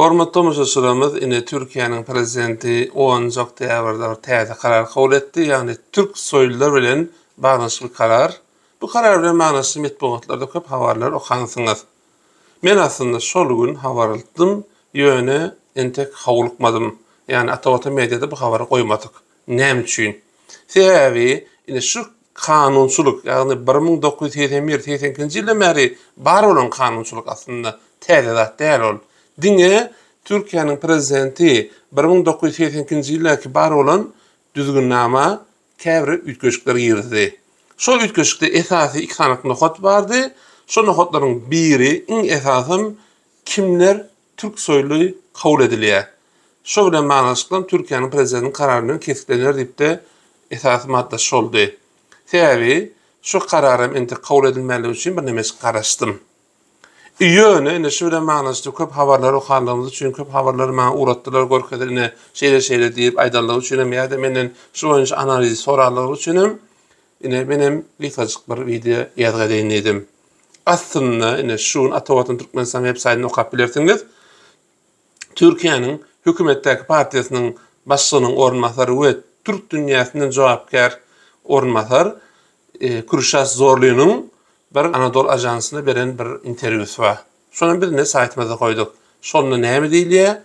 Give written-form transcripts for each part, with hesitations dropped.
Hormatly tomaşaçylarymyz ine Türkiýäniň prezidenti onunjy oktýabrda bir täze karar kabul etdi, ýagny türk soýlular bilen baglanyşykly karar. Bu karar bilen baglanyşykly metbugatlarda köp habarlar okansyňyz. Men aslynda şol gün habar alypdym, ýöne entek howlukmadym. Ýagny Ata Watan Mediada bu habary goýmadyk. Näme üçin? Sebäbi ine şu kanunçylyk, ýagny 1981, 82-nji ýyldan bäri bar bolan kanunçylyk aslynda täze zat däl ol. Diňe Türkiýäniň prezidenti 1982-nji ýyldaky bar bolan düzgünnama käbir üýtgeşikler girizdi. Şol üýtgeşikde esasy iki sany nokat bardy. Şol nokatlaryň biri, iň esasam kimler türk soýly kabul edilýär. Şo bilen baglanyşyklam Türkiýäniň prezidentiniň karary bilen kesgitlener diýipde esasy madda şoldy. Sebäbi şu kararam entek kabul edilmänligi üçin birnemejik garaşdym. Ýöne ine şu bilen baglanyşykly köp habarlary okanlygymyz üçin köp habarlary maňa ugratdylar görkezdiler ine şeýle şeýle diýip aýdanlygy üçinem ýa-da menden şu boýunça analiz soranlygy üçinem Ine, menem gysgajyk bir wideo ýazgy edeýin diýdim. Aslynda, ine, şu gün Ata Watan Türkmenistan web saýtynda okap bilersiňiz. Türkiýäniň hökümetdäki partiýasynyň başlygynyň orunbasary we türk dünýäsinden jogapkär orunbasar e, Kürşat Zorlynyň bir Anadolu ajansyna beren bir interwýusy bar. Şony biz ine saýtymyzda goýduk. Şonda näme diýilýär?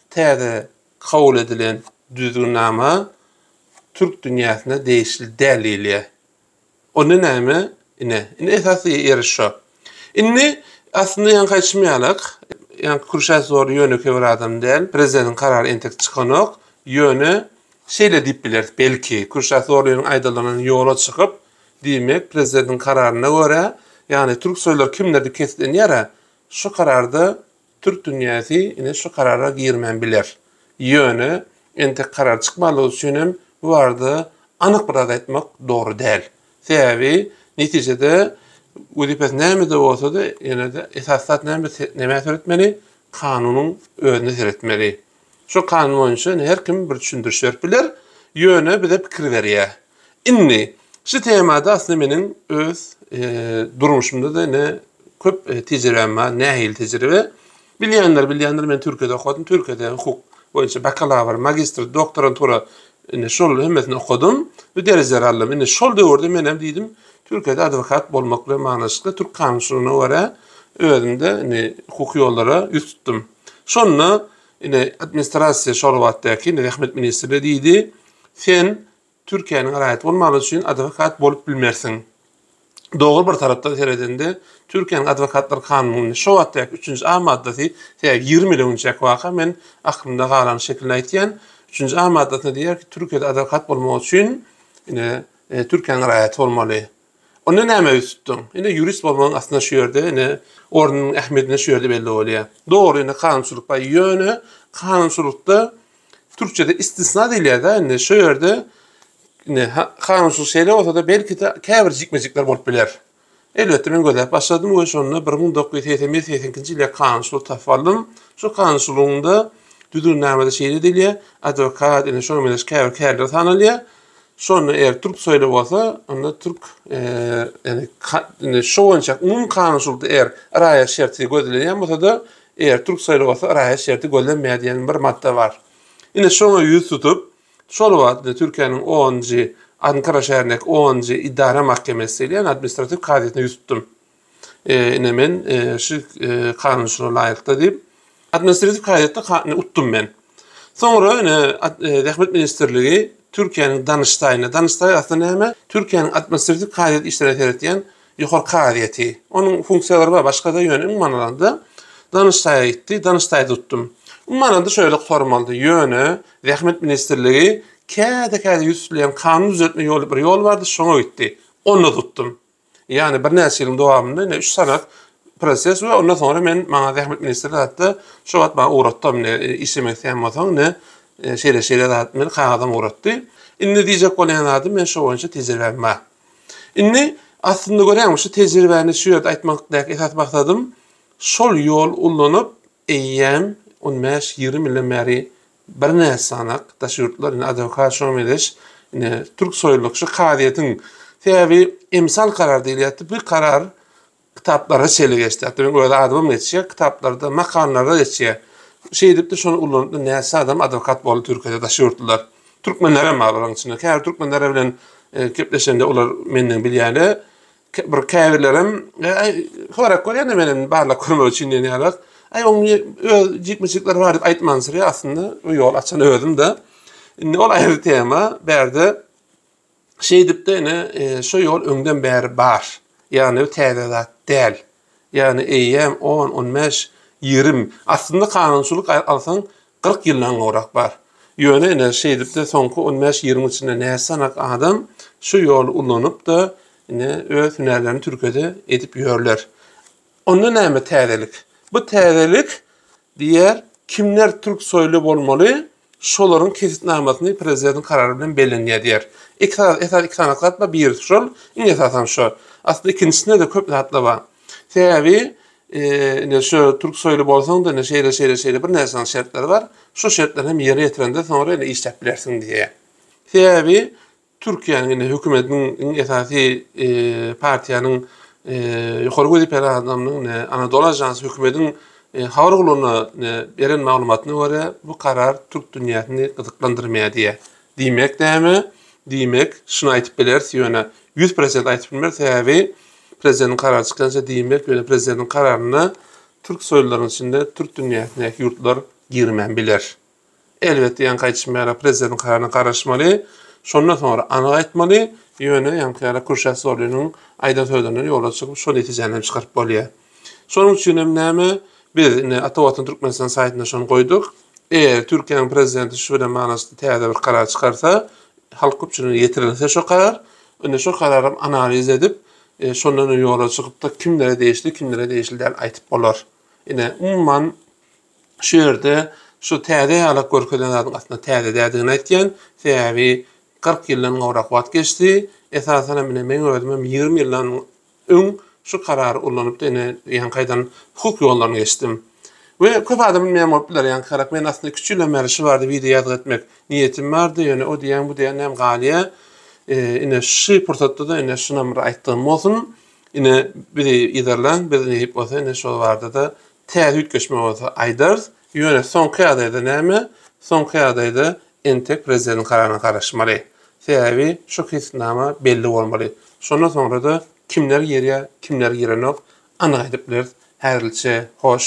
Täze kabul edilen düzgünnama türk dünýäsine degişli däl diýilýär. Onda näme? Ine, indi esasy ýeri şo. Indi aslynda ýaňky aýdyşym ýalak, ýaňky Kürşat Zorly ýönekeý bir adam däl, prezidentiň karary entek çykanok, ýöne şeýle diýip bileris, belki, Kürşat Zorlynyň aýdylanyny ýola çykyp, diýmek, prezidentiň kararyna görä, ýagny türk soýlary kimler diýip kesgitlenýär-ä, şu kararda Türk dünýäsi ine şu karara girmän biler. Ýöne entek karar çykmanlygy üçin hem bu barada anyk bir zat aýtmak dogry däl. Sebäbi netijede wezipesi nämede bolsa-da ýene-de esasy zat näme nämä seretmeli? Kanunyň özüne seretmeli. Şu kanun boýunça indi her kim bir düşündiriş berip biler. Ýöne bize pikir berýär. Indi şu temada aslynda meniň öz durmuşymda-da ine köp tejribäm bar. Nähili tejribe? Bilýänler bilýändir, men Türkiýede okadym. Türkiýede hukuk boýunça bakalawr, magistr, doktorantura indi şol hemmesini okadym. Bu derejeleri aldym. Indi şol döwürde men hem diýdim, Türkiýede adwokat bolmak bilen baglanyşykly türk kanunçylygyna görä özümde indi hukuky ýollara ýüz tutdum. Şonda ine administrasiýa şol wagtdaky indi zähmet ministrligi diýdi, sen Türkiýäniň raýaty bolmaly üçin adwokat bolup bilmersiň. Dogry bir tarapdan seredende Türkiýäniň adwokatlar kanunynyň şo wagtdaky üçünji A maddasy, sebäbi 20 ýyl öňçäki waka men aklymda galan şekilde aýtýan, üçünji A maddasynda diýýär ki, Türkiýede adwokat bolmak üçin ine Türkiýäniň raýaty bolmaly. Onda näme ýüz tutduň? Ine ýurist bolmagyň aslynda şu ýerde ine ornunyň ähmiýeti şu ýerde belli bolýar. Dogry ine kanunçylyk bar. Ýöne kanunçylykda türkçede istisna diýilýär-de indi şu ýerde ine kanunçylyk şeýle bolsa-da belki-de käbir jikme-jikler bolup biler. Elbetde men gözläp başladym we şonda 1981 82-nji ýylda kanunçylyk tapyp aldym. Şu kanunçylygyň-da düzgünnamada şeýle diýilýär, adwokat ine şoňa meňzeş käbir kärler sanalýar. Şonda eger türk soýly bolsa, onda türk ýani indi şu boýunça umumy kanunçylykda eger raýat şerti gözlenýän bolsa-da, eger türk soýly bolsa raýat şerti gözlenmeýär diýen bir madda bar. Indi şoňa ýüz tutup, şol wagt indi Türkiýäniň onunjy Ankara şäherindäki onunjy idara mahkemesi diýilýän administratiw kazyýetine ýüz tutdum. Ine men şu kanunçylyga laýyklykda diýip, administratiw kazyýetde utdum men. Soňra ine Zähmet ministrligi Türkiýäniň Danyştaýyna, Danyştaý aslynda näme? Türkiýäniň administratiw kazyýet işlerine seretýän ýokary kazyýeti. Onuň funksiýalary bar başga-da, ýöne umuman alanda Danyştaýa gitdi, Danyştaýda utdum. Umuman alanda şöyle gutarmalydy. Ýöne Zähmet ministrligi käde-käde ýüz tutulýan kanun düzetme ýoly bir ýol bardy, şoňa gitdi. Onda tutdum. Ýagny birnäçe ýylyň dowamynda ine üç sanak proses we ondan soňra men maňa zähmet ministri zatda şo wagt maňa ugratdy indi e, işlemek isleýän bolsaň ine e, şeýle şeýle zat men kagazam ugratdy. Indi diýjek bolýan zadym men şo boýunça tejribäm bar. Indi aslynda görýäňmi şu tejribäni şu ýerde aýtmakdaky esasy maksadym şol ýol ullanyp eýýäm 15-20 ýyldan bäri Birnäçe sanak daşary ýurtlar indi adwokat şoňa meňzeş ine türk soýlulyk şu kazyýetiň sebäbi emsal karar diýilýärdi bu karar kitaplara şeýle geçdi hatda meň öz adymam geçýär kitaplarda makalalarda geçýär. Şeýdip-de şony ulanyp-da näçe adam adwokat boldy Türkiýede daşary ýurtlular. Türkmenler hem bar olaryň içinde. Käbir türkmenler bilen gepleşende olar menden bilýärler. Bir käbirlerem aý sorap görýän-de menem barlap görmek üçin diýen ýaly. Aý oň öz jikme-jikleri bar diýip aýtmansyr aslynda o ýol açan özüm-de. Indi ol aýry tema. Bärde şeýdip-de ine şu ýol öňden bäri bar. Ýagny bu täze zat däl. Ýagny eýýäm on, on bäş, 20, aslynda kanunçylyk alsaň 40 ýyldan gowrak bar. Ýöne ine şeýdip-de soňky on bäş-ýigrimi içinde näçe sanak adam şu ýoly ulanyp-da ine öz hünärlerini Türkiýede edip ýörler. Onda näme täzelik? Bu täzelik diýýär, kimler türk soýly bolmaly, şolaryň kesgitnamasyny prezidentiň karary bilen bellenýär diýýär. Iki sany, esasy iki sany zat bar, birisi şol, iň esasam şo. Aslynda ikinjisinde-de köp zatlar bar. Sebäbi ine şu türk soýly bolsaň-da ine şeýle şeýle şeýle birnäçe sany şertleri bar. Şu şertleri hem ýerine ýetirende soňra ine işläp bilersiň diýýär. Sebäbi Türkiýäniň indi hökümetiniň iň esasy partiýanyň ýokary wezipeli adamynyň ine Anadolu Ajansy hökümetiň habar gullugyna beren maglumatyna görä bu karar türk dünýäsini gyzyklandyrmaýar diýýär. Diýmek näme? Diýmek şuny aýdyp bileris ýöne 100% aýdyp bilmeris sebäbi prezidentiň karary çykýança diýmek ýöne prezidentiň kararyna türk soýlylaryň içinde türk dünýäsindäki ýurtlar girmän biler. Elbetde ýaňky aýdyşym ýaly prezidentiň kararyna garaşmaly. Şondan soňra anyk aýtmaly. Ýöne ýaňky ýaly Kürşat Zorlynyň aýdan sözlerinden ýola çykyp şol netijäni hem çykaryp bolýar. Şonuň üçin hem näme biz indi Ata Watan Türkmenistan saýtynda şony goýduk. Eger Türkiýäniň prezidenti şu bilen baglanyşykly täze bir karar çykarsa, halk köpçüligine ýetirilse şo karar, indi şo kararam analiz edip, şondan ýola çykyp-da kimlere degişli, kimlere degişli däl aýtyp bolar. Ine, umuman Şu ýerde şu täze ýalak görkezilen zadyň aslynda täze däldigini aýtýan. Sebäbi 40 ýyldan gowrak wagt geçdi. Esasan hem ine meň özüm hem 20 ýyldan öň şu karary ulanyp ine ýaňky aýdan hukuk ýollaryny geçdim. We köp adam bilmeýän bolup biler ýaňky karak men aslynda 2-3 ýyldan bäri şu barada wideo ýazgy etmek niýetim bardy. Ýöne o diýen bu diýen näme galýar. Ine şu pursatda-da ine şunam bir aýtdygym bolsun. Ine bizi yzarlaň, biz nesip bolsa ine şol barada-da Täze üýtgeşme bolsa aýdarys. Ýöne soňky ýagdaýda näme? Soňky ýagdaýda entek prezidentiň kararyna garaşmaly. Sebäbi şu kesgitnama belli bolmaly. Şondan soňra-da kimler girýär, kimler girenok anyk aýdyp bileris. Häzirlikçe hoş.